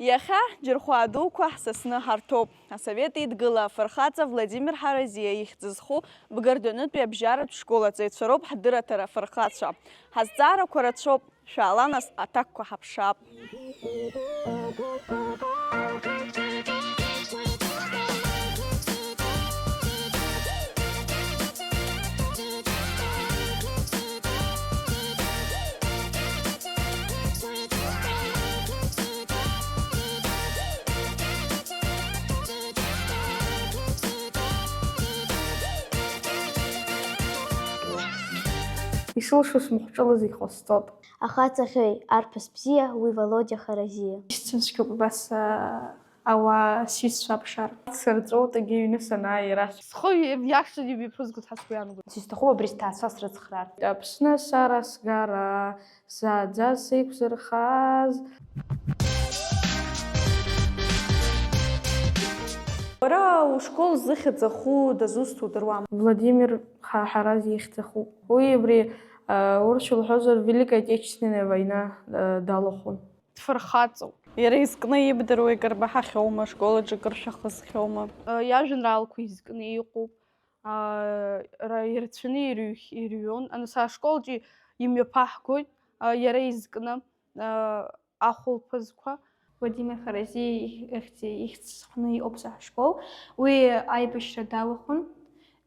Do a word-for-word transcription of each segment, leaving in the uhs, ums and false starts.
Иахьа џьырхәаа дуқәа ҳсасны ҳарҭоуп. Асовет Еидгыла афырхаҵа Владимир Ҳаразиа ихьӡ зху Бгардонытәи абжьаратә школ аҵаҩцәа роуп ҳдырраҭара афырхацәа. Ҳазҵаарақәа рацәоуп, шәаала нас аҭакқәа ҳаԥшаап. Исылшо смахәҿыла зегь ҟасҵоит. Ахаҵа ӷьеҩ, арԥыс бзиа, уи Володиа Харазиа. Исцәынцәгьоуп убас, аа, ауаа сҩызцәа аԥшар. Сырҵәоуп, егьи аҩны санааи иара. Схы иашаны имҩаԥызгоит ҳәа сгәы иаанагоит. Сызҭаху абри сҭаацәа срыцхраар. Аԥсны сара сгара, сзааӡаз сеиқәзырхаз. Уара ушкол зыхьӡ аху дызусҭа удыруама? Владимир Ха-, Ҳараз ихьӡ ахуп. Уи абри, а, урысшәа лҳәозар, Великая Отечественная война, а, далахәын. Дфырхаҵоуп. Иара изкны ибдыруа икыр баҳахьоума, ашкол аҿы кыр шәахысхьоума? Иажәеинраалақәа изкны иҟоуп. Ра-, ирацәаны ирҩхь-, ирҩон. Нас ашкол аҿы имҩаԥаҳгоит, а, иара изкны, а, ахәылԥазқәа. Владимир Харазиа ихьӡ, ихьӡ зхны иҟоуп сара ҳашкол. Уи аибашьра далахәын.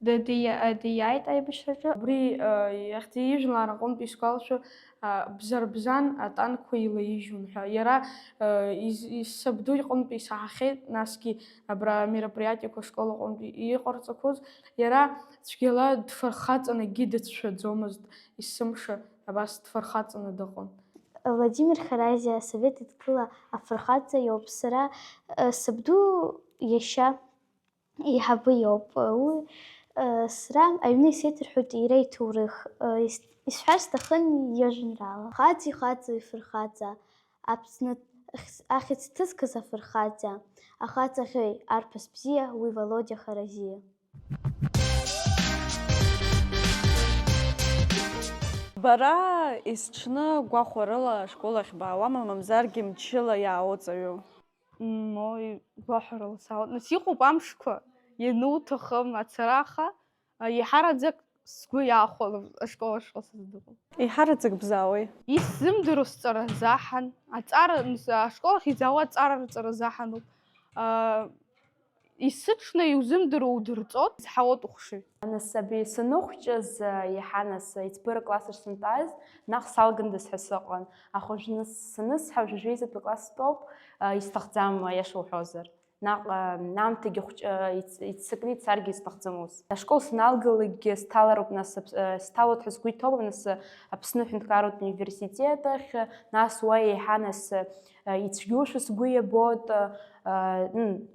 Д-, дия-, диааит аибашьраҿы. Абри, а, иахьӡи ижәлар аҟынтә исгәалашәо, а, бзарбзан атанкқәа илаижьуан ҳәа. Иара, а, из-, из-, сабду иҟынтә исаҳахьеит, насгьы абра амероприатиақәа ашкол аҟынтә иҟарҵақәоз. Иара цәгьала дфырхаҵан, акгьы дацәшәаӡомызт, есымша абас дфырхаҵаны дыҟан. Владимир Харазиа асовет еидгыла афырхаҵа иоуп. Сара, э, сабду иашьа еиҳабы иоуп. Уи, э, сара аҩны исеиҭарҳәоит иара иҭоурых. Э, ис-, исҳәар сҭахын иажәеинраала. Хаҵеи хаҵеи фырхаҵа, Аԥсны ахьӡ-, ахьӡ ҭызгаз афырхаҵа, ахаҵа ӷьеҩ, арԥыс бзиа, уи Володиа Харазиа. Бара есҽны гәахәарыла ашкол ахь баауама, мамзаргьы мчыла иаауҵаҩу? Мои, гәахәарыла саауеит. Нас иҟоуп амшқәа, иануҭахым ацараха, еиҳараӡак сгәы иахәон ашкол ашҟа сыздыруам. Еиҳараӡак бзаауеи? Исзымдыруа сҵара заҳан, аҵара, ашкол ахь изаауа аҵара рҵара заҳаноуп. Исыҽны иузымдыруа удырҵоит, изҳауоит ухшыҩ. Нас абри саныхәҷыз, иаҳа нас, иҵбыра класс ахь сынтәаз, наҟ салгандаз ҳәа сыҟан. Аха уажә нас санысҳа, уажәы жәеизатәи класс стәоуп, исҭахӡам, аиаша уҳәозар. Наҟ, аамҭагьы хәҷы, иц-, иццакны ицаргьы исҭахӡам ус. Ашкол саналгалакгьы сҭалароуп, нас, Аԥс-, сҭалоит ҳәа сгәы иҭоуп, нас, Аԥсны аҳәынҭқарратә университет ахь, нас уа еиҳа, нас, ицәгьоушәа сгәы иабоит,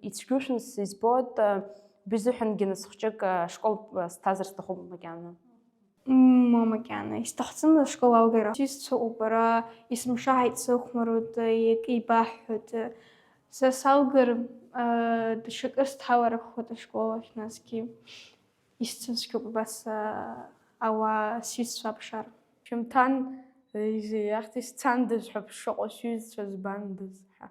ицәгьоушәа избоит, бизыҳәангьы нас хәҷык ашкол сҭазар сҭахуп макьана. Ма макьана, исҭахӡам ашкол алгара. Сҩызцәа ыҟоуп ара, исымшаҳаит, сыхәмаруеит, иак ибаҳҳәоит. Са салгар, даҽакы сҭаларахоит ашкол ахь, насгьы исцәыцәгьоуп абас, ауаа сҩызцәа аԥшар. Шәымҭан, изы иахьӡ исцандаз ҳәа бшыҟоу, сҩызцәа збандаз ҳәа.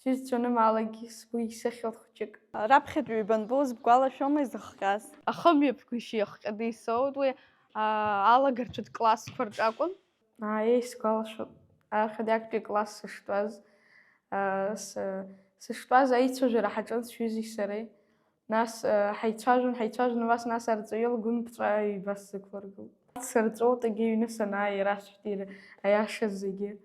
Сҩызцәа анымаалакгьы сгәы исыхьуан хәҷык. Раԥхьатәи ҩба нбоу бгәалашәома изыхҟьаз? Ахымҩаԥгашьа иахҟьаны исоуит уи, аа, алагарҭәатә классқәа рҿы акәын. Ааи, сгәалашәоит. Ахадиактәи класс сыштәаз, аа, сы-, сыштәаз аицәажәара ҳаҿын сҩызеи сареи. Нас, э, ҳаицәажәон, ҳаицәажәон, убас нас арҵаҩы лгәы нԥҵәа ҩба сзықәлыргылт. Сырҵәоуп, егьи аҩны санааи, ирасҳәеит ир-, аиаша зегьы.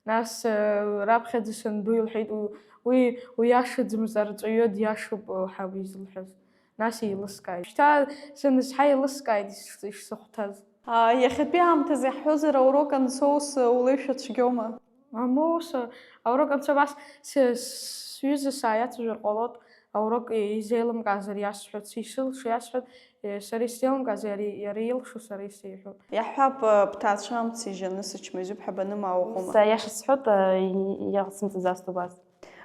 Нас, э, раԥхьаӡа санду илҳәеит, у-, уи уиашаӡамызт, арҵаҩы диашоуп, э, ҳәа уи зылҳәаз. Нас еилыскааит. Шьҭа санызҳа еилыскааит иш-, ишсыхәҭаз. А, иахьатәи аамҭазы иаҳҳәозар, аурок ансоу ус улеишәа цәгьоума? Мамоу, ус, аурок анцо абас сы-, сҩыза сааиацәажәар ҟалоит, аурок изеилымкаазар иасҳәоит, сишылшо иасҳәоит, сара исзеилымкааз иара, иара илшо сара исеиҳәоит. Иаҳҳәап, бҭаацәа амца ижьаны сычмазаҩуп ҳәа банымаа уҟоума? Ус, аиаша сҳәоит, иа-, иа-, сымҵаӡацт убас.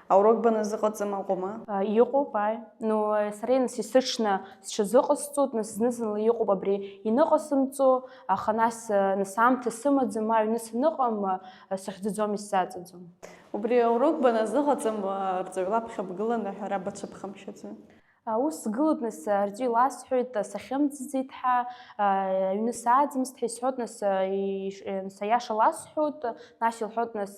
Аурок баназыҟаҵам акәыма? А, иҟоуп, ааи. Ну, сара нас исыҽны сҽазыҟасҵоит, нас зны-зынла иҟоуп абри иныҟасымҵо, аха нас, а, нас аамҭа сымаӡам, аҩны саныҟам, а, сыхьӡаӡом, исзаҵаӡом. Убри аурок баназыҟаҵам, арҵаҩ лаԥхьа бгыланы аҳәара бацәыԥхамшьаӡои? Аус сгылоит, нас, арҵаҩ ласҳәоит, сахьымӡаӡеит ҳәа, аҩны сааӡамызт ҳәа исҳәоит, нас, иш- нас аиаша ласҳәоит, нас илҳәоит, нас,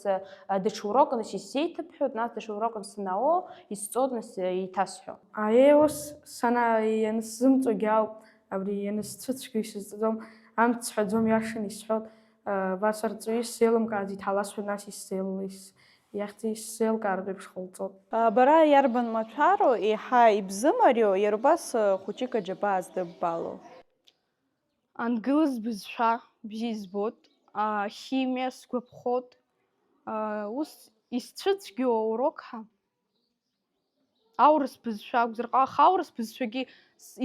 даҽа урокын, нас исзеиҭабҳәоит, нас даҽа урокын санао, исҵоит, нас еиҭасҳәо. Аиеи, ус сана иансзымҵогьы ауп, абри иансцәыцәгьо исызҵаӡом, амц сҳәаӡом, иашан исҳәоит, абас арҵаҩы исзеилымкааӡеит ҳәа ласҳәоит, нас исзеилыс. Иахьӡ исзеилкаартә еиԥш ҟалҵоит. Бара иарбан мацәароу еиҳа ибзымариоу, иара убас хәыҷык аџьабаа здыббало? Ангылыз бызшәа бзиа избоит, ахимиа сгәаԥхоит, ус исцәыцәгьоу аурок ҳа. Аурыс бызшәа акәзар ҟалап, аха аурыс бызшәагьы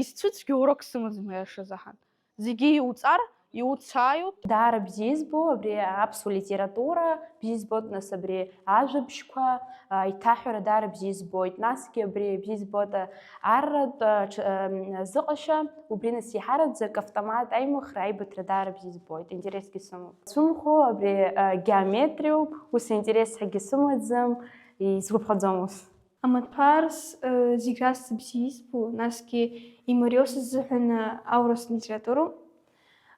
исцәыцәгьоу урок сымаӡам, аиаша азыҳәан. Зегьы иуҵар, иуцааиуп. Даара бзиа избо абри аԥсуа литература, бзиа избоит, нас, абри ажәабжьқәа, аиҭаҳәара даара бзиа избоит. Насгьы абри бзиа избоит, а, арратә, а, ҽ-, ам, азыҟашьа, убри, нас, еиҳараӡак автомат аимыхра, аибыҭра даара бзиа избоит, интересгьы сымоуп. Цәымӷу абри, а, геометриоуп, ус интересҳәагьы сымаӡам, изгәаԥхаӡом ус. Амаҭәарс, зегь рас сыбзиа избо, насгьы имариоу сзыҳәан аурыс литературоуп.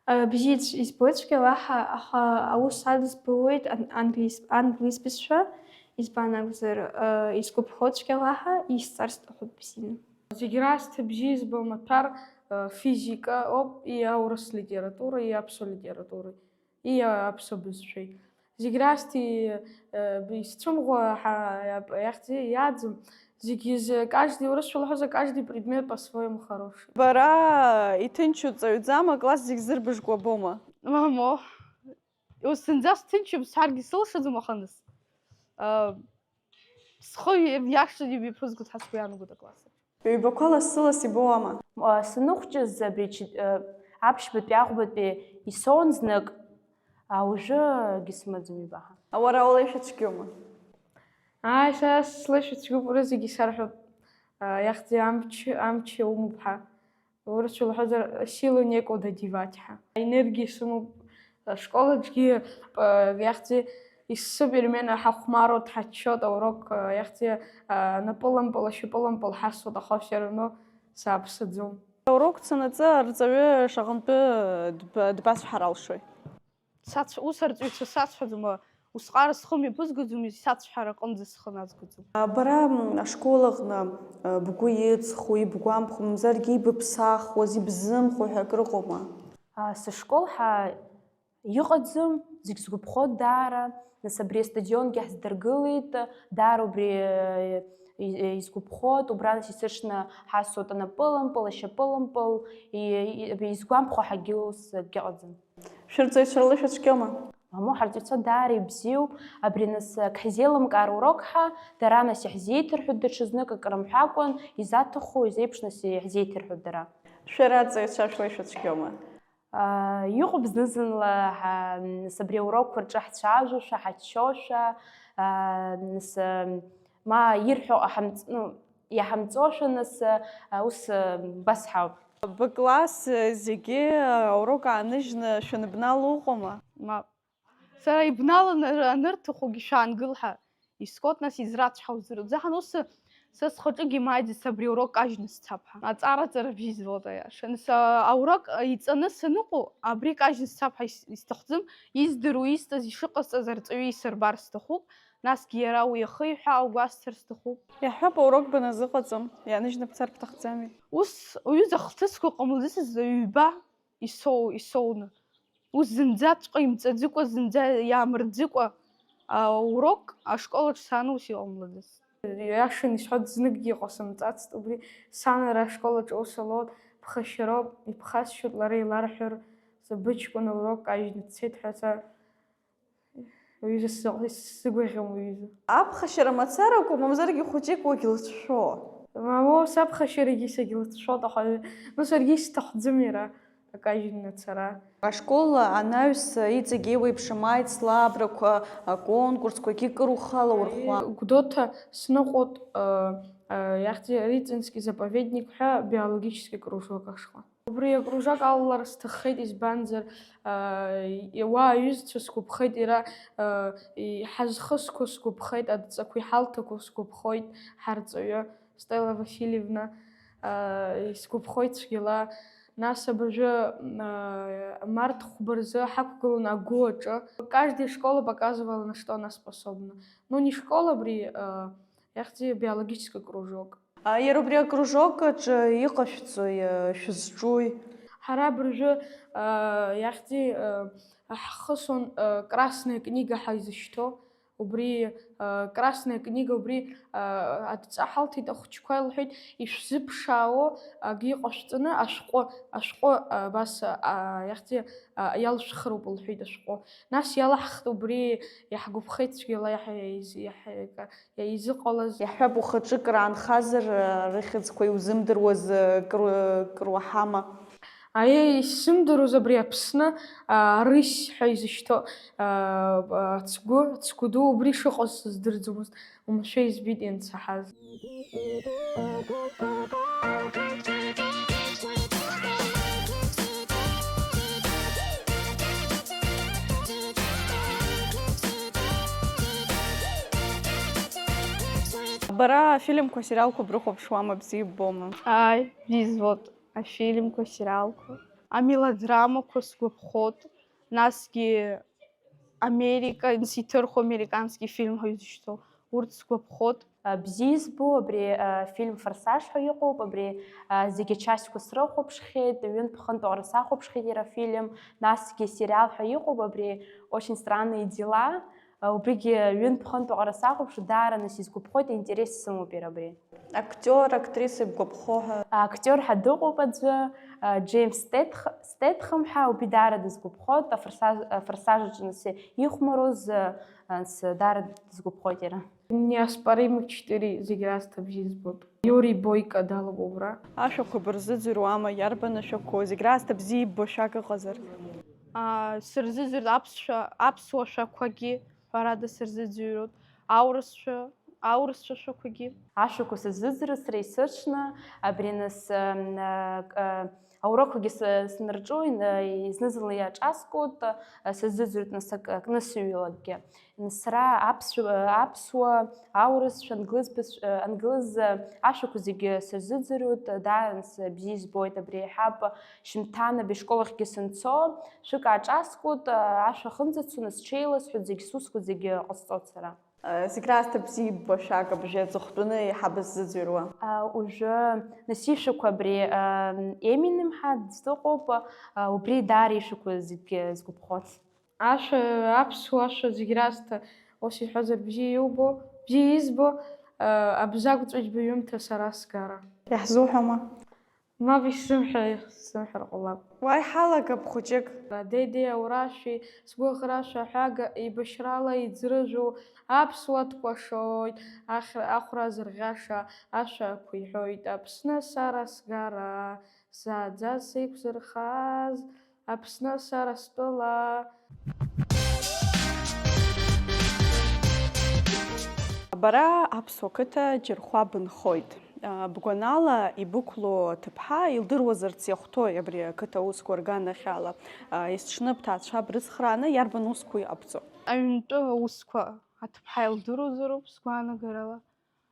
Бзиаҵә избоит цәгьала ҳа, аха аус адызбалоит ан-, англис-, англис бызшәа, избан акәзар, исгәаԥхо цәгьала ҳа, исҵар сҭахуп бзианы. Зегь рас сыбзиа избо амаҭәар физика ауп, и аурыс литература, и аԥсуа литература. И аԥсуа бызшәеи. Зегь расҭи, э, исцәымӷу ҳа-, иаҳ-, иаҳӡи-, иаӡам. Зегь изы, каждый, урысшәа лҳәозар, каждый предмет по-своему хороший. Бара иҭынчу ҵаҩӡам, акласс зегь зырбыжкуа бома? Мамо, ус зынӡа сҭынчым сҳәаргьы сылшаӡом, аха нас, э, схы иашаны имҩаԥызгоит ҳәа сгәы иаанагоит акласс аҿы. Ҩбақәа лассы-ласс ибоуама? Саныхәҷыз абри аԥшьбатәи аӷбатәи исоуан знык, уажәы акгьы сымаӡам ибаҳа. Уара улеишәа цәгьоума? Ааи, са слеишәа цәгьоуп, уара зегьы исарҳәап, иахьӡи амч, амч иаумуп ҳәа. Урысшәа лҳәозар, силу некуда девать ҳәа. Аенергиа сымоуп, ашкол аҿгьы, э, иахьӡи, иссы перемена ҳахәмаруа дҳаччоит, аурок, э, иахьӡи, э, напылампыл, ашьапылампыл ҳасуеит, аха все равно сааԥсаӡом. Аурок санаҵы, арҵаҩы шаҟантәы дб-, дбасҳәар алшои? Сацә-, ус арҵаҩцәа сацәҳәаӡом, усҟара схы мҩаԥызгаӡом, исацәҳара аҟынӡа схы назгаӡом. Бара ашкол аҟны бгәы иҵху, ибгәамԥхо, мамзаргьы ибыԥсахуаз, ибзымхо ҳәа акрыҟоума? Сышкол ҳа иҟаӡам, зегь сгәаԥхоит даара, нас абри астадионгьы ҳздыргылеит, даара убри изгәаԥхоит, убра нас исышны ҳасуеит анапылампыл, ашьапылампыл, и-, и-, изгәамԥхо ҳагьы ус акгьы ыҟаӡам. Шәырҵаҩцәа рылшәа цәгьоума? Мамоу, ҳарҵаҩцәа даара ибзиоуп, абри нас ак ҳзеилымкаар урок ҳа, дара нас иаҳзеиҭарҳәоит даҽазнык акры мҳәакәан, изаҭаху изеиԥш нас иаҳзеиҭарҳәоит дара. Шәара аҵаҩцәа шәлеишәа цәгьоума? Аа, иҟоуп зны-зынла ҳа, нас абри аурокқәа рҿы ҳцәажәошәа, ҳаччошәа, аа, нас, ма ирҳәо ҟаҳамҵ-, ну, иаҳамҵошәа, нас, ус, басҳауп. Быкласс зегьы аурок ааныжьны шәаныбнал уҟоума? Мап. Сара ибналаны анырҭахугьы шәаангыл ҳәа искуеит, нас израцәҳауазар. Заҳан ус са схаҿыгьы имааиӡеит, са абри аурок кажьны сцап ҳәа. Аҵара-ҵара бжьы избоит аиаша. Нас аурок иҵаны саныҟоу, абри кажьны сцап ҳәа ис-, исҭахӡам, издыруа, исҵаз, ишыҟасҵаз арҵаҩы исырбар сҭахуп. Насгьы иара уи ахы иҳәаау гәасҭар сҭахуп. Иаҳҳәап, аурок баназыҟаҵам, иааныжьны бцар бҭахӡами? Ус, уҩыза ахҭысқәа ҟамлаӡацызт, ҩба исоу-, исоуны. Ус зынӡаҵәҟьа имҵаӡыкәа, зынӡа иаамырӡыкәа, аурок ашкол аҿы сааны ус иҟамлаӡацт. Иашан исҳәоит, зныкгьы иҟасымҵацт убри, сан ара ашкол аҿы аус алоуп, ԥхашьароуп, иԥхасшьоит лара иларҳәар, сабыҷкәын аурок кажьны дцеит ҳәа ца. Уҩыза сзыҟ-, сзыгәаӷьуам, уҩыза. Аԥхашьара мацаракәу, мамзаргьы хәыҷык уагьлыцәшәо? Мамоу, саԥхашьарагьы сагьлыцәшәоит, аха, ну, саргьы исҭахӡам иара, акажьны ацара. Ашкол анаҩс иҵегь еиуеиԥшым аицлабрақәа, аконкурсқәагьы кыр ухала урхәа. Гәдоуҭа сныҟәоит, э, э, иахьӡи Рицинский заповедник ҳәа биологический кружок ашҟа. Убри акружок алалар сҭаххеит, избанзар, аа, уа аҩызцәа сгәаԥхеит, иара, аа, иҳазхысқәо сгәаԥхеит, адҵақәа иҳалҭақәо сгәаԥхоит, ҳарҵаҩы Стелла Васильевна, аа, исгәаԥхоит цәгьала. Нас абыржәы, аа, март хәба рзы ҳақәгылон агәы аҿы. Каждая школа показывала, на что она способна. Ну, не школа абри, аа, иахьӡи биологический кружок. А, иара убри акружок аҿы иҟашәҵои, а, шәызҿуи? Ҳара абыржәы, а, иахьӡи, а, ҳхысуан, а, Красная книга ҳаизышьҭоу. Убри, а, Красная книга, убри, а, адҵа ҳалҭеит, ахәыҷқәа илҳәеит, ишәзыԥшаауа акы иҟашәҵаны ашәҟәы, ашәҟәы, а, абас, а, иахьӡи, а, иалшәхыроуп лҳәеит ашәҟәы. Нас иалаҳхт убри, иаҳгәаԥхеит цәгьала, иаҳ-, иаҳ-, изыҟалаз. Иаҳҳәап, ухаҿы краанхазар, рыхьӡқәа иузымдыруаз, кру-, круаҳама? Аиеи, исзымдыруаз абри Аԥсны, а, Рысь ҳәа изышьҭоу, а, ацгәы, ацгәы ду убри шыҟаз сыздырӡомызт, уамашәа избеит иансаҳаз. Бара афильмқәа, асериалқәа брыхәаԥшуама, бзиа ббома? Ааи, бзиа збоит афильмқәа, асериалқәа, амелодрамақәа сгәаԥхоит, насгьы Америка, нас иҭырху американский фильм ҳәа изышьҭоу, урҭ сгәаԥхоит. Бзиа избо абри, а, фильм Форсаж ҳәа иҟоуп, абри, а, зегьы ачасқәа срыхәаԥшхьеит, ҩынтә-хынтә ҟара сахәаԥшхьеит иара афильм, насгьы сериал ҳәа иҟоуп, абри Очень странные дела, а, убригьы ҩынтә-хынтә ҟара сахәаԥш, даараны сизгәаԥхоит, интерес сымоуп иара абри. Актиор, актриса ибгәаԥхо ҳәа? Актиор ҳәа дыҟоуп аӡәы, а, Џьеимс Стетх-, Стетхем ҳәа, убри даара дысгәаԥхоит, афорсаж-, афорсаж аҿы нас ихәмаруаз, а, нас даара дысгәаԥхоит иара. Неоспоримый четыре зегь раасҭа бзиа збоит. Иури Бойко далоуп убра. Ашәақәа бырзыӡырҩуама, иарбан ашәақәоу? Зегь раасҭа бзиа иббо шәак ыҟазар? А, сырзыӡырҩуеит аԥсшәа, аԥсуа шәақәагьы, ҳәарада, сырзыӡырҩуеит. Аурысшәа, аурысшәа шәақәагьы. Ашәақәа сырзыӡырҩуеит сара исыршны, абри нас, м, а, к-, а, аурокқәагьы с-, снарҿу, ин-, а, зны-зынла иаҿаскуеит, а, сырзыӡырҩуеит нас ак-, акнысыҩлакгьы. Сара аԥсшәа, аԥсуа, аурысшәа, англыз бызшә-, англыз ашәақәа зегьы сырзыӡырҩуеит, дааран сбзиа избоит, абри еиҳаб шьымҭан абри ашкол ахьгьы санцо, шәык ааҿаскуеит, ашәа ахынӡацо, нас сҽеиласҳәоит, зегь сусқәа зегьы ҟасҵоит сара. Зегь раасҭа бзиа иббо шәак абжьы аҵыхәтәаны еиҳа быззыӡырҩуа? Уажәы, нас ишәақәа абри, Еминем ҳәа дыҟоуп, убри даара ишәақәа зегьы згәаԥхоит. Ашәа, аԥсуа ашәа зегь раасҭа, ус иҳәозар, бзиа иубо, бзиа избо, Абзагә Ҵәыџьба иҩымҭа Сара сгара. Иаҳзуҳәама? Мап, исзымҳәа, исзымҳәар ҟалап. Уа иҳалагап хәыҷык. Деидеи аурашәеи, сгәыӷрашәа аҳәага еибашьрала иӡрыжәу аԥсуа дкәашоит, ахра-, ахәра зырӷьаша ашәақәа иҳәоит, Аԥсны сара сгара, сааӡаз сеиқәзырхаз, Аԥсны сара стәыла. Бара аԥсуа қыҭа Џьырхәа бынхоит. Бгәанала, ибықәлоу аҭыԥҳа илдыруазарц иахәҭои абри ақыҭа аусқәа рганахьала? Есҽны бҭаацәа брыцхрааны иарбан усқәоу иҟабҵо? Аҩнтәы аусқәа аҭыԥҳа илдыруазароуп, сгәаанагарала.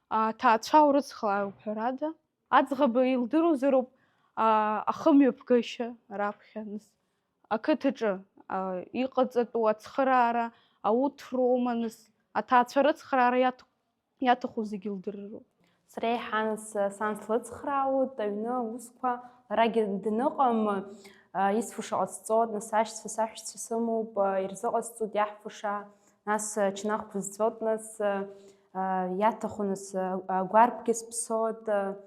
Аҭаацәа урыцхраауп, ҳәарада. Аӡӷаб илдыруазароуп, аа, ахымҩаԥгашьа раԥхьа, нас, ақыҭаҿы, аа, иҟаҵатәу ацхыраара, ауҭроума, нас, аҭаацәа рыцхраара иаҭ-, иаҭаху зегьы лдырроуп. Сара еиҳа, нас, сан слыцхраауеит аҩны аусқәа, ларгьы даныҟам, аа, исфуша ҟасҵоит, нас, сашьцәа, саҳәшьцәа сымоуп, аа, ирзыҟасҵоит иаҳфуша, нас, ачнахқәа зҵоит, нас, аа, иаҭаху, нас, агәарԥгьы сԥсоит, аа,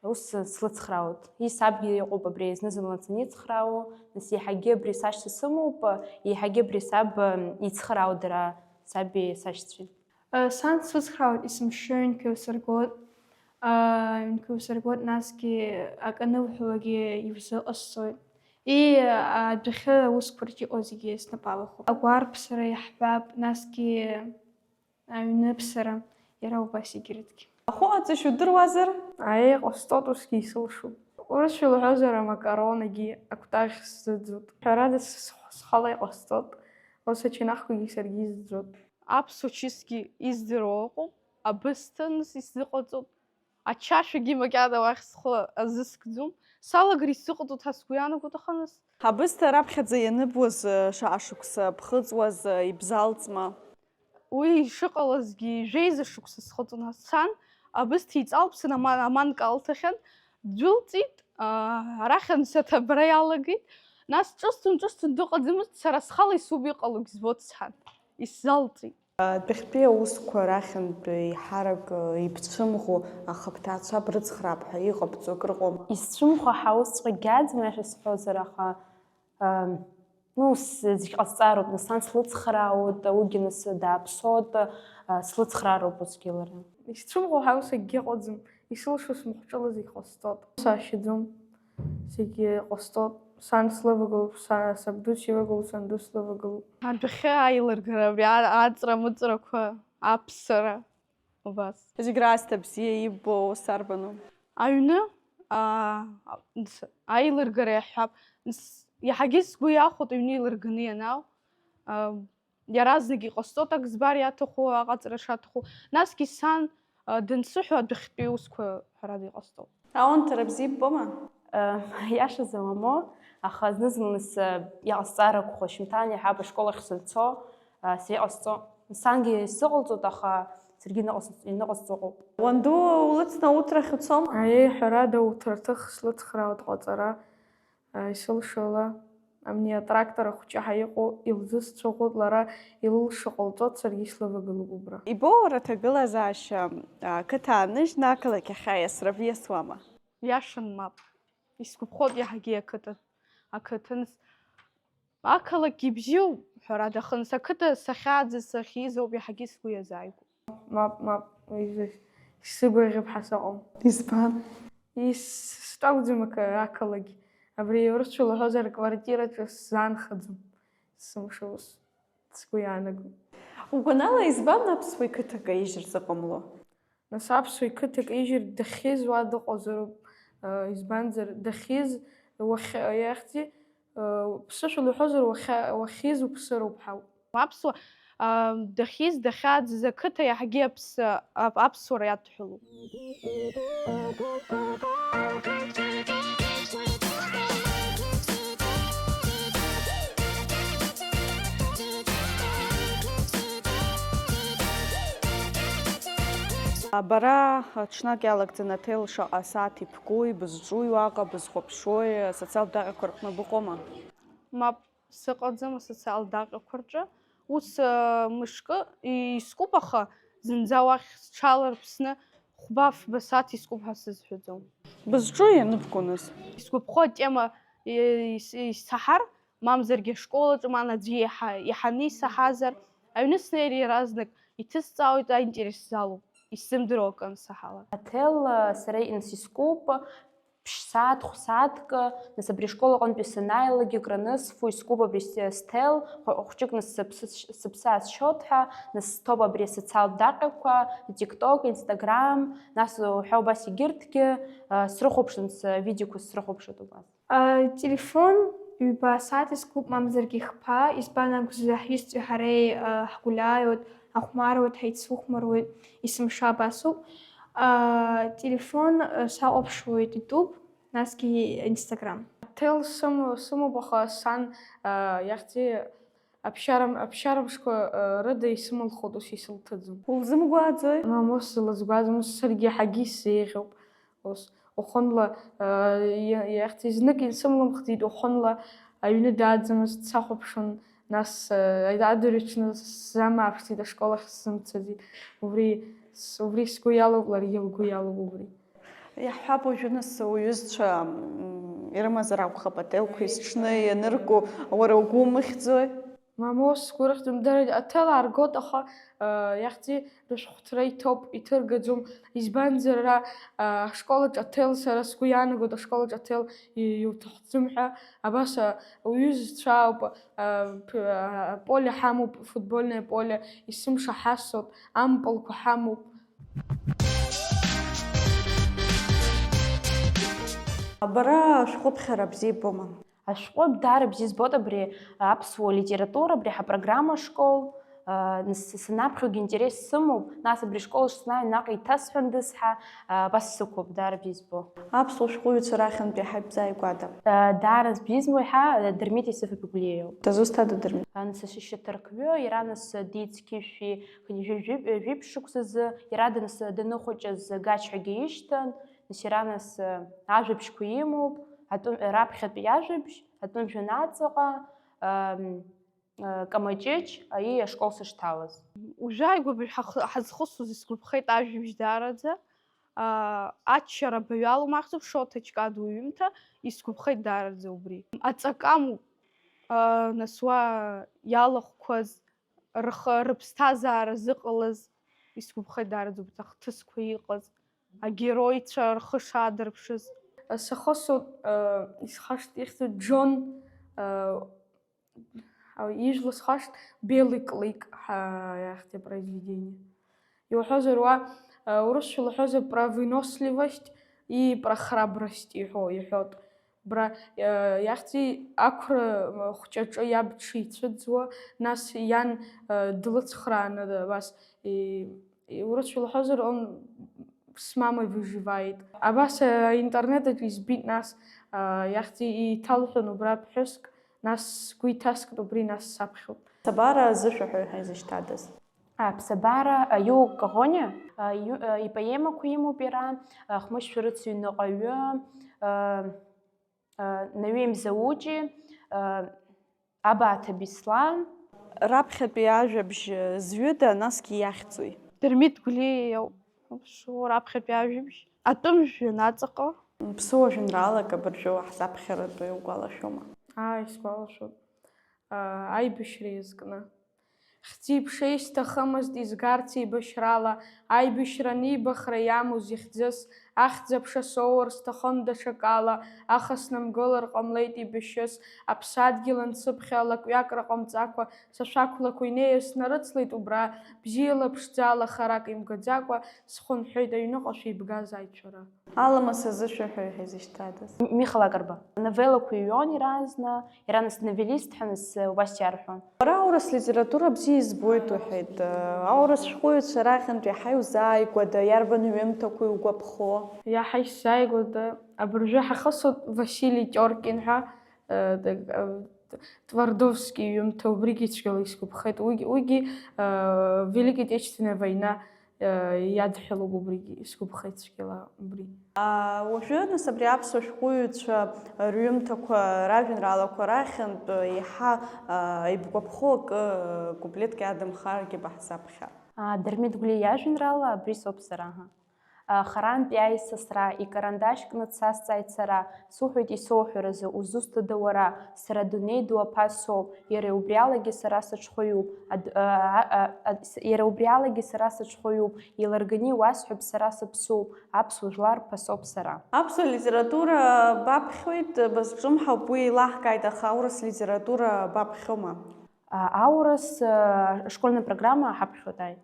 Ус слыцхраауеит. Исабгьы иҟоуп абри зны-зынла дсаницхраауа, нас еиҳагьы абри сашьцәа сымоуп, еиҳагьы абри саб ицхраауеит дара, саби сашьцәеи. Сан сыцхраауеит, есымша ҩнқәа еилсыргоит, ҩнқәа еилсыргоит, насгьы акы анылҳәалакгьы ивзыҟасҵоит. И адәахьы аусқәа рҿы иҟоу зегьы снапы алахәуп. Агәарԥ сара иаҳҳәап, насгьы Аҩныԥсара, иара убас егьырҭгьы. Ахәы ҟаҵашьа удыруазар? Аиеи, ҟасҵоит, усгьы исылшом. Урысшәа лҳәозар, амакаронагьы акәтаӷь сзыӡуеит. Ҳәарада, схала иҟасҵоит, ус ачанахқәагьы саргьы изӡоит. Аԥсуа чысгьы издыруа ыҟоуп, абысҭа нас исзыҟаҵоит, ачашәагьы макьана уахь схы азыскӡом, салагар исзыҟаҵоит ҳәа сгәы иаанагоит, аха нас. Абысҭа раԥхьаӡа ианыбуаз, шаҟа шықәса ԥхыӡуаз, ибзалҵма? Уи ишыҟалазгьы жәеиза шықәса схыҵуан. Сан абысҭа иҵалԥсан аман, аманка алҭахьан, ддәылҵит, аа, арахь анцәа аҭабра иалагеит. Нас ҿысҭуан, ҿысҭуан, дыҟаӡамызт, сара схала исоуп иҟалогь збоит, сҳәан, исзалҵит. Адәахьтәи аусқәа рахьынтә еиҳарак ибцәымӷу ахыԥҭаацәа брыцхраап ҳәа иҟабҵо акрыҟоума? Исцәымӷу ҳаусҵәҟьагьы аӡам, аиаша сҳәозар, аха, ам, ну, с-, зегь ҟасҵароуп, нас сан слыцхраауеит, уигьы нас дааԥсоит, а, слыцхраароуп усгьы лара. Исцәымӷу ҳаус акгьы ыҟаӡам, исылшо смахәҿыла зегь ҟасҵоит. Сашьаӡом, зегь ҟасҵоит. Сан слывагылоуп, са-, сабду сивагылоуп, санду слывагылоуп. Адәахьы аилыргара, абри а-, аҵра-мыҵрақәа, аԥсара. Убас. Зегь раасҭа бзиа иббо ус арбану? Аҩны, аа, ц-, аилыргара иаҳҳәап. Ц-, иаҳагьы сгәы иахәоит аҩны илырганы ианаау. Аа, иаразнак иҟасҵоит ак збар иаҭаху, аҟаҵара шаҭаху. Насгьы сан, а, дансыҳәо адәахьтәи аусқәа ҳәарада иҟасҵоит. Аонҭара бзиа иббома? Э, иашазы, мамоу, аха зны-зынла, э, иҟасҵар акәхоит, шьыжьымҭан иаҳа ашкол ахь санцо, э, сара иҟасҵо. Сангьы исзыҟалҵоит, аха саргьы иныҟас-, иныҟасҵо ыҟоуп. Уанду улыцны ауҭрахь уцома? Аиеи, ҳәарада, ауҭраҭых слыцхраауеит ҟаҵара, э, исылшо ала. Абни атрактор ахәҷы ҳәа иҟоу илзысцәаӷәоит, лара илылшо ҟалҵоит, саргьы слывагылоуп убра. Ибоура аҭагылазаашьа, а, ақыҭа ааныжьны ақалақь ахь аиасра биасуама? Иашан, мап. Исгәаԥхоит иаҳагьы ақыҭа, ақыҭа, нас, ақалақь ибзиоуп, ҳәарада, аха нас ақыҭа сахьааӡаз, сахьиз ауп иаҳагьы сгәы иазааигәоу. Мап, мап, уи изы сыбаӷьып ҳәа сыҟам. Избан? Ис-, стәагәӡам акы-, ақалақь. Абри урысшәа лҳәозар, аквартираҿы сзаанхаӡом, сымшоу ус сгәы иаанагом. Угәанала, избан аԥсуа иқыҭа каижьыр зыҟамло? Нас аԥсуа иқыҭа каижьыр дахьиз уа дыҟазароуп, э, избанзар, дахьиз уахьа-, иахьӡи, э, ԥсышәала иҳәозар, уахьа-, уахьиз уԥсыроуп ҳәа. Аԥсуа, аа, дахьиз, дахьааӡаз ақыҭа иаҳагьы аԥс-, ап-, аԥсуара иадҳәалоуп. Бара ҽнак иалагӡаны аҭел шаҟа сааҭ иԥгои, бызҿуи уаҟа, бызхәаԥшуи, асоциалтә даҟьақәа рҟны быҟоума? Мап. Сыҟаӡам асоциалтә даҟьақәа рҿы. Ус, ы, мышкы искуп, аха зынӡа уахь сҽаларԥсны хәба-фба сааҭ искуп ҳәа сызҳәаӡом. Бызҿу ианыбго нас? Исгәаԥхо атема, ы, ис-, исаҳар, мамзаргьы ашкол аҿы, ма аӡәы иаҳа-, иаҳаны исаҳазар, аҩны снеир иаразнак иҭысҵаауеит, аинтерес залоуп, исзымдыруа акы ансаҳалак. Аҭел, ы, сара инс искуп, ԥшь-сааҭ, хә-сааҭк, нас абри ашкол аҟынтәи санааилак, икранысфо, искуп абри с-, сҭел, хә-, хәҷык нас сыԥсы-, сыԥсы аасшьоит ҳәа, нас сҭоуп абри асоциалтә даҟьақәа, TikTok, Instagram, нас уҳәа убас егьырҭгьы, а, срыхәаԥшын, свидеоқәа срыхәаԥшуеит убас. А, телефон ҩба сааҭ искуп, мамзаргьы хԥа, избан акәзар, ҳҩызцәеи ҳареи, а, ҳгәлиааиуеит, ҳахәмаруеит, ҳаицухәмаруеит, есымша абасоуп. А, телефон, а, сахәаԥшуеит итәуп, насгьы Instagram. Аҭел сымоу-, сымоуп, аха сан, а, иахьӡи аԥсшьара-, аԥсшьарамшқәа, а, рыда исымылхуеит, ус исылҭаӡом. Улзымгәааӡои? Мамоу, сзылазгәаӡом, ус саргьы иаҳагьы исзеиӷьуп. Ус, уахынла, а, иа-, иахьӡи знык исымлымхӡеит, уахынла аҩны дааӡамызт, сахәаԥшуан, нас, а, адырҩаҽны сзамааԥсеит, ашкол ахь сзымцаӡеит. Убри с-, убри сгәы иалоуп, ларгьы лгәы иалоуп убри. Иаҳҳәап, уажәы нас уҩызцәа, м, ирымазар акәхап аҭелқәа есыҽны ианырку, уара угәы умыхьӡои? Мамоу, сгәы рыхьӡом, дара аҭел ааргоит, аха, э, иахьӡи рышәҟәҭра иҭоуп, иҭыргаӡом. Избанзар, ара, э, ашколаҿ аҭел, сара сгәы иаанагоит, ашколаҿ аҭел и-, иуҭахӡам ҳәа. Абас, э, уҩызцәа ауп, э, п-, э, аполе ҳамоуп, футбольное поле, есымша ҳасоуп, ампылқәа ҳамоуп. Бара ашәҟәыԥхьара бзиа ибома? Ашәҟәы даара бзиа збоит абри аԥсуа литература, абри ҳапрограмма ашкол. Нас санаԥхьогьы интерес сымоуп, нас абри ашкол шснаҩ наҟ еиҭасҳәандаз ҳәа, абас сықәуп, даара бзиа збо. Аԥсуа шәҟәыҩҩцәа рахьынтә иаҳа ибзааигәада? Даара збизмуи ҳәа, Дырмит Исыф-иԥа Гәлиа иоуп. Дызусҭада Дырмит? Нас шьаҭаркҩы, иара нас дицқьышәи жәиԥшь шықәсазы, иара даныс даныхәыҷыз Гач ҳәагьы ишьҭан, нас иара нас ажәабжьқәа имоуп, атәым-, раԥхьатәи ажәабжь, атәым жәҩан аҵаҟа, ам, Камаҷыҷ, аиеи ашкол сышҭалаз. Уажәы ааигәа абри ҳахы-, ҳазхысуаз исгәаԥхеит ажәабжь даараӡа, аа, аччара абаҩ алоума ахьӡуп, Шоҭа Ҷкадуа иҩымҭа, исгәаԥхеит даараӡа убри. Аҵакы амоуп, аа, нас уа иалахәқәаз, рхы, рыԥсҭазаара зыҟалаз, исгәаԥхеит даараӡа убри ахҭысқәа иҟаз, агероицәа рхы шаадырԥшыз. Сахысуп, аа, исхашҭ ихьӡуп Џьон, аа, Ау, ижәла схашҭ, Белый клык ҳәа иахьӡ произведение. Иуҳәозар уа, э, урысшәа лҳәозар про выносливость и про храбрость иҳәо, иҳәот. Бра, э, иахьӡи ақәра, э, хәҷаҿы иаб дшицәыӡуа, нас иан, э, длыцхрааны, абас, и, и, урысшәа лҳәозар, он с мамой выживает. Абас, э, аинтернет аҿы избит нас, э, иахьӡи иҭалҳәон убра ԥҳәыск, Нас сгәы иҭаскит убри, нас саԥхьоуп. Ԥсабара зышәаҳәои ҳәа изышьҭадаз? А, Ԥсабара, а, Иу Коӷониа, а, Иу-, а, ипоемақәа имоуп иара, а, Хмышь шәарыцаҩ ныҟәаҩы, а, а, Наҩеи Мзауҷи, а, Абааҭа Беслан. Раԥхьатәи ажәабжь зҩыда, насгьы иахьӡуи? Дырмит Гәлиа иоуп. Ԥсуа раԥхьатәи ажәабжь, атәым жәҩан аҵаҟа. Ԥсуа жәеинраалак абыржәы уаҳзаԥхьаратәы угәалашәома? Ааи, сгәалашәоит. Аа, аибашьра иазкны. Хьӡи-ԥшеи сҭахымызт изгарц еибашьрала, аибашьра анибахра иамоу зыхьӡыс, ахьӡ-аԥша соур сҭахын даҽакала, аха снамгылар ҟамлеит ибашьыс, аԥсадгьыл ансыԥхьа лакҩакра ҟамҵакәа, сашәақәлақәа инеиз снарыцлеит убра, бзиала ԥшӡала харак имгаӡакәа, Схынҳәит аҩныҟа шәеибгаз аицәара. Аламыс азышәаҳәои ҳәа изышьҭадаз? М-, Миха Лакрба. Новеллақәа иҩуан иаразнак, иара нас новеллист ҳәа нас, э, убас иарҳәон. Уара аурыс литература бзиа избоит уҳәеит. Э, аурыс шәҟәыҩҩцәа рахьынтә иаҳа иузааигәада, иарбан ҩымҭақәа иугәаԥхо? Иаҳа исзааигәада, абыржәы ҳахысуеит Василий Тиоркин ҳәа, э, т-, э, Твардовски иҩымҭа, убригьы цәгьала исгәаԥхеит. Уигь-, уигьы, э, Великая Отечественная война, э, иадҳәалоуп убригьы, исгәаԥхеит цәгьала убри. А, уажәы, нас, абри аԥсуа шәҟәыҩҩцәа рҩымҭақәа, ражәеинраалақәа рахьынтә еиҳа, а, ибгәаԥхо акы, куплетк иадамхаргьы баҳзаԥхьа. А, Дырмит Гәлиа иажәеинраала Абри соуп сара, аҳа. А, харантә иааиз сасра, икарандашь кны дсазҵааит сара, суҳәоит исоуҳәаразы, узусҭада уара, сара адунеи ду аԥа соуп, иара убриалагьы сара сыҽхәаҩуп, ад-, а, а, а, а, с-, иара убриалагьы сара сыҽхәаҩуп, иларганы иуасҳәап, сара сыԥсуп, аԥсуа жәлар ԥасоуп сара. Аԥсуа литература баԥхьоит, бызҿымҳауп, уи еилаҳкааит, аха аурыс литература баԥхьома? А, аурыс, а, школьная программа ҳаԥхьоит, ааи.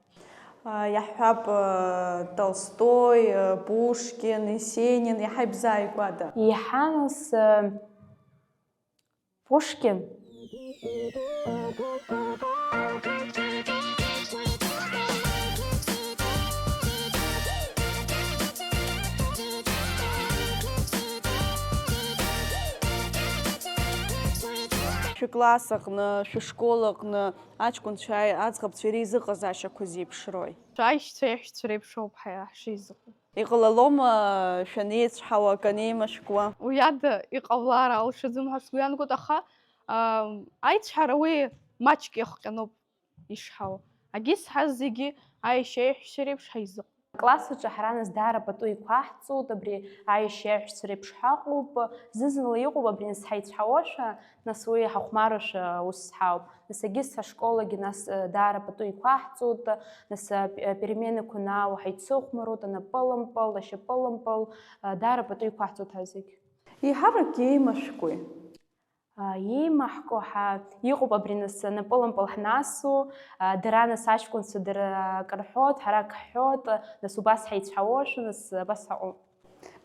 А, иаҳҳәап, а, Толстой, а, Пушкин, Есенин, иаҳа ибзааигәада? Еиҳа нас, а, Пушкин. Шәыкласс аҟны, шәышкол аҟны аҷкәынцәеи аӡӷабцәеи реизыҟазаашьақәа зеиԥшрои? Аишьцәа аиҳәшьцәа реиԥш ауп ҳа-, ҳшеизыҟоу. Иҟалалома шәанеицәҳауа акы анеимашәкуа? Уи ада иҟалар алшаӡом ҳәа сгәы иаанагоит, аха, аа, аицәҳара уи маҷк иахҟьаноуп ишҳауа. Агьыс ҳазегьы аишьа-аиҳәшьцәа реиԥш ҳаизыҟоуп. Акласс аҿы ҳара нас даара пату иқәаҳҵоит, абри аишьа-аиҳәшьцәа реиԥш ҳаҟоуп, зны-зынла иҟоуп, абри нас ҳаицәҳауашәа, нас уи ҳахәмарушәа ус ҳауп. Нас агьыс ҳашколагьы нас, э, даара пату иқәаҳҵоит, нас, э, п-, э, переменақәа наауа ҳаицыхәмаруеит, анапылампыл, ашьапылампыл, э, даара пату иқәаҳҵоит ҳазегь. Еиҳаракгьы еимашәкуи? А, еимаҳкуа ҳа-, иҟоуп абри нас, напылампыл ҳнасу, а, дара нас аҷкәынцәа дара акы рҳәоит, ҳара акы ҳҳәоит, нас убас ҳаицәҳауашәа, нас абас ҳаҟоуп.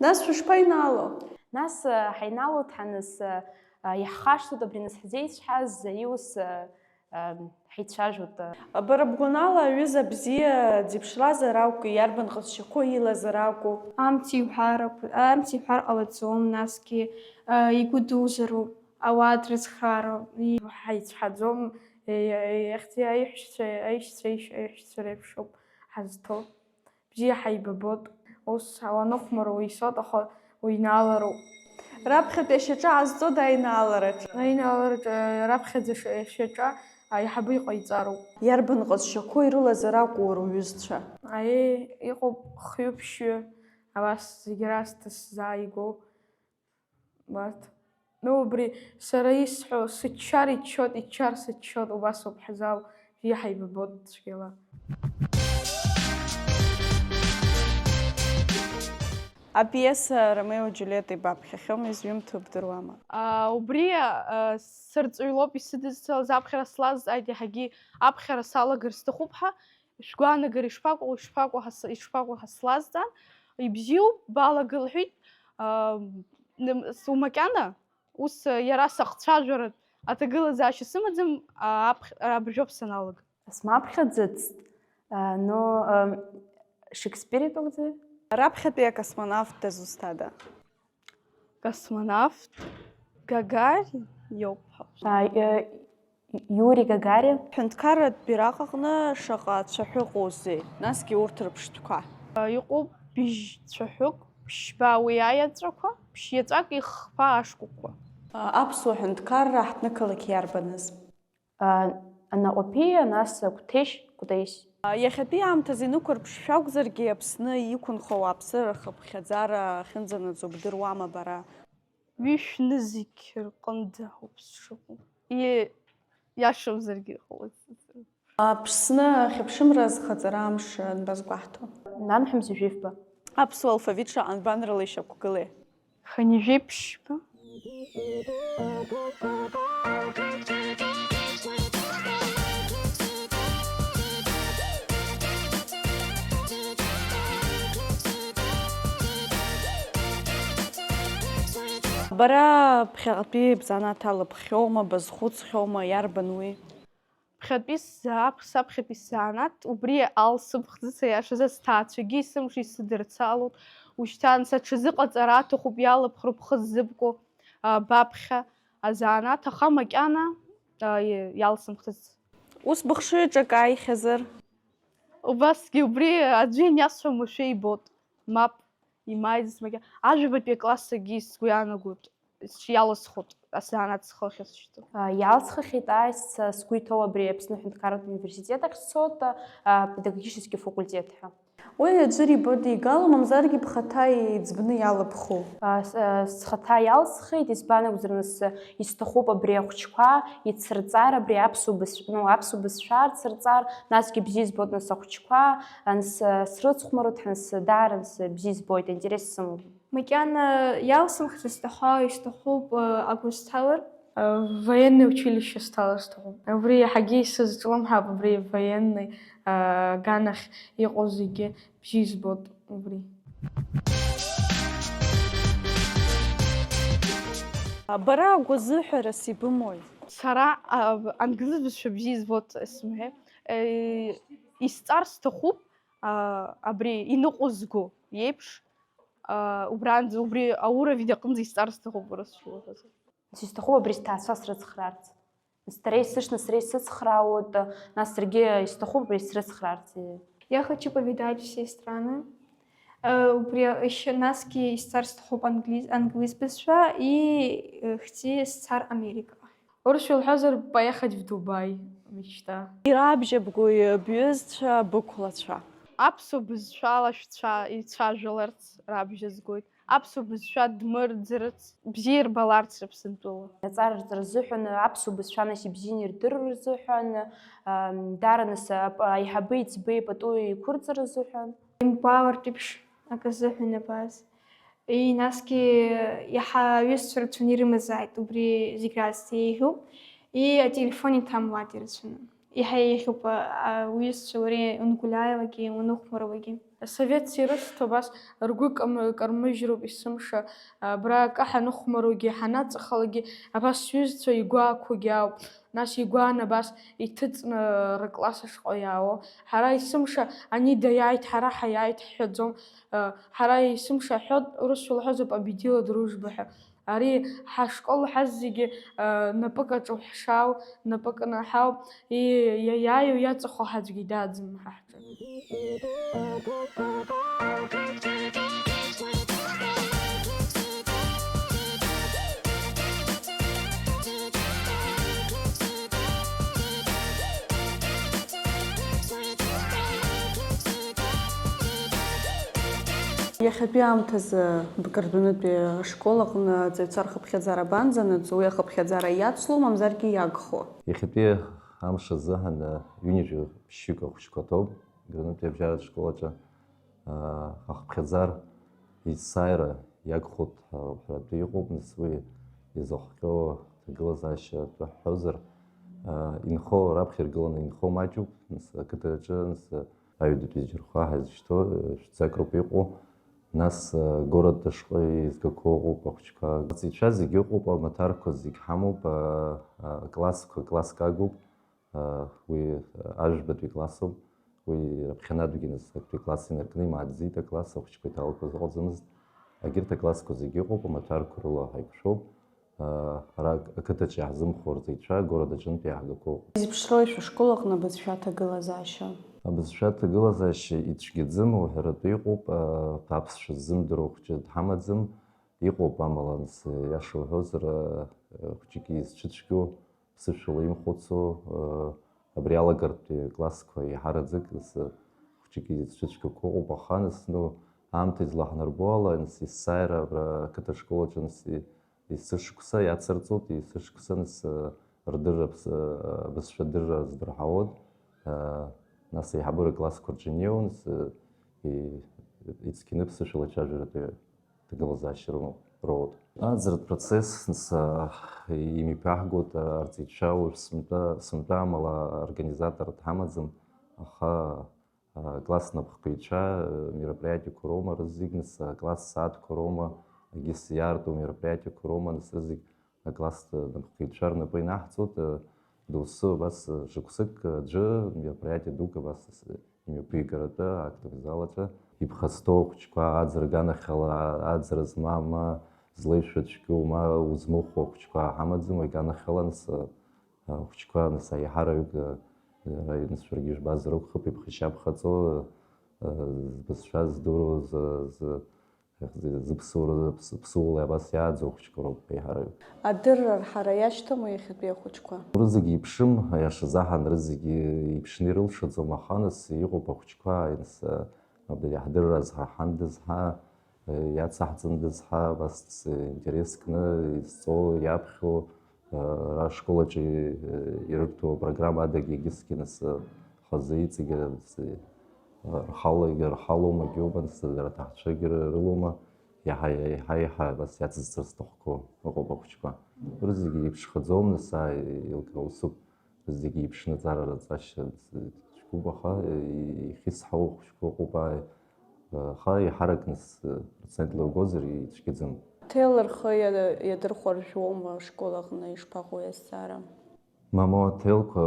Нас шәышԥаҩнало? Нас, э, ҳаиналоит ҳаныс, э, э, иаҳхашҭуеит абри нас ҳзеицәҳаз, э, иус, э, э, ҳаицәажәоит. Э. Бара бгәанала, аҩыза бзиа дзеиԥшразар акәу, иарбан ҟазшьақәоу илазар акәу? Амц иҳәар акәу, амц иҳәар ҟалаӡом, насгьы, э, игәы дузароуп, ауаа дрыцхраароуп. Ҳаицәҳаӡом, иахьӡи аиҳәшьцәа, аишьцәа, аишьцәа реиԥшуп ҳазҭо. Бзиа ҳаибабоит. Ус уанхәмаруа исоит, аха уинаалароуп. Раԥхьатәи ашьаҿа ҟазҵода аинаалараҿы? Аинаалараҿы раԥхьаӡа шьаҿа аиҳабы иҟаиҵароуп. Иарбан ҟазшьақәоу ирылазар акәу уара уҩызцәа? Аиеи, иҟоуп хҩы-ԥшьҩы, абас зегьы раасҭа сзааигәоу. Убарҭ. Ну, убри сара исҳәо, сыччар иччоит, иччар сыччоит, убасоуп ҳзал, иаҳаибабоит цәгьала. Апиеса Ромео Џьулиета ибаԥхьахьоума, изҩымҭоу бдыруама? Убри сырҵаҩлоуп исыдызцалаз аԥхьара слазҵааит, иаҳагьы аԥхьара салагар сҭахуп ҳәа, шәгәаанагара ишԥакәу, ишԥакәу ҳа с-, ишԥакәу ҳа слазҵаан, ибзиоуп, балага лҳәеит, макьана ус иара сахцәажәаратә аҭагылазаашьа сымаӡам, аԥхьара абыржәоуп саналага. Смаԥхьаӡацт, но Шекспир итәылӡы. Раԥхьатәи акосмонавт дызусҭада? Космонавт Гагарин иоуп ҳәа. Иури Гагарин. Ҳәынҭқарратә бираҟ аҟны шаҟа цәаҳәа ыҟоузеи, насгьы урҭ рыԥштәқәа? Иҟоуп быжь цәаҳәык, ԥшьба уи аиаҵәақәа, ԥшь-иаҵәак ихԥа ашкәакәа. Аԥсуа ҳәынҭқарра ҳҭнықалақь иарбаныз? Анаҟәаԥиа, нас Қәҭешь, Кәтаись. Иахьатәи аамҭазы инықәырԥшшәа акәзаргьы, Аԥсны иқәынхо ауааԥсыра рхыԥхьаӡара ахьынӡанаӡо бдыруама бара? Ҩышә нызқь рҟынӡа ауп сшыҟоу. Ииашамзаргьы ҟалоит. Аԥсны ахьыԥшымра азхаҵара амш анбазгәаҳҭо? Нанҳәа мза жәифба. Аԥсуа алфавит шаҟа нбанрыла ишьақәгылеи? Хынҩажәи ԥшьба. Бара ԥхьаҟатәи бзанааҭ алыԥххьоума, базхәыцхьоума, иарбан уи? Ԥхьатәи сзаап, саԥхьатәи сзаанаҭ, убри алсымхӡыц, аиашазы, сҭаацәагьы есымша исыдырцалоит. Ушьҭан сыҽазыҟаҵара аҭахуп, иалыԥхроуп хы ззыбго, а, баԥхьа азанааҭ, аха макьана, а, и-, иалсымхӡыц. Ус быхшыҩ аҿы акы ааихьазар? Убасгьы убри аӡәы ианиасҳәо уамашәа ибот. Мап, имааиӡац макьана. Ажәабатәи акласс агьы сгәы иаанагоит. Иалысхуеит, асанааҭ схы ахьысшьҭоу. Иалсхахьеит, ааи, сца-, сгәы иҭоу абри Аԥсны аҳәынҭқарратә университет ахь сцоит, а, педагогический факультет ҳәа. Уи аӡәыр ибыдигало, мамзаргьы бхаҭа иӡбны иалыбху? А, с-, а, схаҭа иалсхит, избан акәзар, нас, исҭахуп абри ахәыҷқәа ицырҵар, абри аԥсуа бызшәа, ну, аԥсуа бызшәа рцырҵар, насгьы бзиа избоит, нас, ахәыҷқәа, анс-, срыцхәмаруеит, ҳанс-, даара, нас, бзиа избоит, аинтерес сымоуп. Макьана иалсымхит, исҭаху, исҭахуп, э, агәы сҭалар. Э, военный училище сҭалар сҭахуп. Убри иаҳагьы исызҿлымҳап, убри военный, э, аганахь иҟоу зегьы бзиа избоит убри. Бара агәазыҳәарас ибымои? Сара, а, англыз бызшәа бзиа избоит, исымҳәеи. Э, исҵар сҭахуп, а, абри иныҟәызго иеиԥш, а, убранӡа, убри ауровень аҟынӡа исҵар сҭахуп, урысшәа уҳәозар. Нас исҭахуп абри сҭаацәа срыцхраарц. Нас дара исышьҭны сара исыцхраауеит, нас саргьы исҭахуп абри срыцхраарц. Я хочу повидать все страны. Э, убри ишьа-, насгьы исцар сҭахуп англиз-, англиз бызшәа, и, э, хьӡи сцар Америка. Урысшәа лҳәозар, поехать в Дубай, мечта. Ирабжьабгои бҩызцәа, бықәлацәа? Аԥсуа бызшәала шәцәа-, ицәажәаларц рабжьазгоит. Аԥсуа бызшәа дмырӡырц, бзиа ирбаларц Аԥсынтәыла. Аҵара рҵара рзыҳәан, аԥсуа бызшәа нас ибзианы ирдырыр рзыҳәан, ам, даара нас ап-, аиҳабы иӡбеи пату еиқәырҵар рзыҳәан. Имгәаауартә еиԥш акы азыҳәан абас. И насгьы иаҳа аҩызцәа рацәаны ирымазааит, убри зегь раасҭа еиӷьуп. И ателефон иҭамлааит ирацәаны. Иаҳа еиӷьуп, а, а, уҩызцәа уара уангәлиааиуагьы, уаныхәмаруагьы. Асоветцәа ирысҭо абас ргәы кам-, кармыжьроуп есымша, абра акы ҳаныхәмаругьы, ҳанаҵахалакгьы, абас сҩызцәа игәаақәогьы ауп. Нас игәааны абас иҭыҵны рыкласс ашҟа иаауа. Ҳара есымша ани даиааит, ҳара ҳаиааит ҳҳәаӡом. Ҳара есымша ҳҳәоит, урысшәа лҳәозар, «Победила дружба» ҳәа. Ари ҳашкол ҳазегьы, а, напык аҿы ҳшаау, напык анаҳау, и-, иа-, иааиуа иаҵахо ҳаӡәгьы дааӡам ҳа ҳҿы. Иахьатәи аамҭазы Бакырдунытәи ашкол аҟны аҵаҩцәа рхыԥхьаӡара абанӡанаӡо, уи ахыԥхьаӡара иацло, мамзаргьы иагхо? Иахьатәи амш азыҳәан, ҩынҩажәа ԥшьҩык ахәыҷқәа ҭоуп Бакырдунытәи абжьаратә школ аҿы. Ахыԥхьаӡара есааира иагхоит ҳәа ҳәаратәы иҟоуп, нас уи изыхҟьо ҭагылазаашьа атәы ҳҳәозар, инхо, раԥхьа иргыланы инхо маҷуп, нас ақыҭаҿы, нас аҩбатәи зџьархо ҳазышьҭоу, ԥшьӡак роуп иҟоу, нас, город ашҟа еизгақәоу ыҟоуп ахәыҷқәа. Аҵаҩцәа зегьы ыҟоуп, амаҭәарқәа зегь ҳамоуп, аклассқәа класск агуп, уи, ажәбатәи классуп, уи раԥхьанатәгьы нас актәи класс инаркны имааӡеит акласс, ахәыҷқәа иҭалақәаз ыҟаӡамызт. Егьырҭ аклассқәа зегьы ыҟоуп, амаҭәарқәа рыла ҳаиқәшәоуп. Ара ақыҭаҿы иаҳзымхо рҵаҩцәа, город аҿынтә иааҳгақәоу ыҟоуп. Изеиԥшрои шәышкол аҟны абызшәа аҭагылазаашьа? Абызшәа аҭагылазаашьа ицәгьаӡым, уҳәаратәы иҟоуп, аԥсшәа ззымдыруа хәҷы дҳамаӡам. Иҟоуп, амала, нас, иаша уҳәозар, хәҷык изцәыцәгьоу, ԥсышәала имхәыцуа, абри алагартәи аклассқәа еиҳараӡак, нас, хәҷык изцәыцәгьақәа ыҟоуп, аха, нас, ну, аамҭа излаҳнарбо ала, нас, есааира абра ақыҭа школ аҿы, нас, и-, есышықәса иацырҵоит, есышықәса, нас, рдырра, аԥс-, абызшәа адырра аздырҳауеит, нас, аиҳабыра аклассқәа рҿы инеиуа, нас, и-, ицқьаны ԥсышәала ацәажәаратәы ҭагылазаашьа рымоуп, роуеит. Аӡыртә процесс, нас, имҩаԥаҳгоит, арҵаҩцәа уажә сынтәа, сынтәа амала организатор дҳамаӡам, аха, а, класс напхгаҩцәа, мероприатиеқәа роума рызегь, нас, акласс сааҭқәа роума, егьыс иаарту мероприатиеқәа роума, нас, рызегь акласс напхгаҩцәа рнапы инаҳҵоит, доусы абас шықәсык аӡәы мероприатиа дук абас имҩаԥигаратәы актовый зал аҿы. Иԥхасҭоу ахәыҷқәа, аӡара аганахьала, аӡара змам, ма злеишәа цәгьоу, ма узмыхәо ахәыҷқәа ҳамаӡам, аганахьала, нас, ахәыҷқәа, нас, аиҳараҩык, ара, нас, шәаргьы ижәбазар акәхап, иԥхашьа ԥхаҵо, збызшәа здыруа, зы, зы, зыԥсуара, ԥс-, ԥсуала абас иааӡоу ахәыҷқәа роуп еиҳараҩык. Адырра рҳара иашьҭоума иахьатәи ахәыҷқәа? Урҭ зегьы еиԥшым, аиаша азыҳәан, рызегьы еиԥшны ирылшаӡом, аха, нас, иҟоуп ахәыҷқәа, нас, абри ҳдырра азҳаҳандаз ҳа, иацаҳҵандаз ҳа, абас, интерес кны изҵоу, иаԥхьо, ара ашкол аҿы ирырҭо апрограмма адагьы егьысгьы, нас, хазы иҵегьы, нас, рхала, рхалоума, егьоума, нас, дара аҭаацәагьы ры-, рылоума, иаҳа, иаҳа, иаҳа абас иацызҵар зҭахқәоу ыҟоуп ахәыҷқәа. Урҭ зегьы еиԥшхаӡом, нас, аа, еилкаау усуп. Зегьы еиԥшны аҵара раҵашьа цәгьоуп, аха ихьысҳау ахәыҷқәа ыҟоуп, ааи, аха еиҳарак, нас, процентла угозар, ицәгьаӡам. Аҭел рхы иа-, иадырхәаржәуоума ашкол аҟны, ишԥаҟоу иазҵаара? Мамоу, аҭелқәа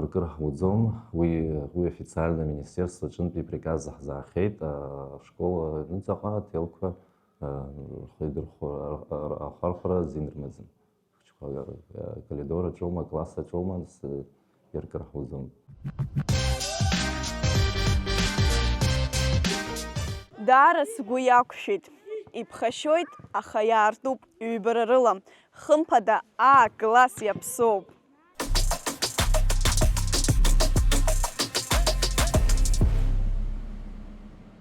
ркыр ҳуӡом, уи, уи официально аминистерство аҿынтәи приказ ҳзаахьеит, ашкол аҩныҵҟа аҭелқәа, а, рхы идырхәо, а, а, ахархәара азин рымаӡам. Хәыҷқәа, а, акоридор аҿоума, акласс аҿоума, нас, иркыр ҳуӡом. Даара сгәы иақәшәеит. Иԥхашьоит, аха иаартуп, ҩбара рыла. Хымԥада, аа, класс иаԥсоуп.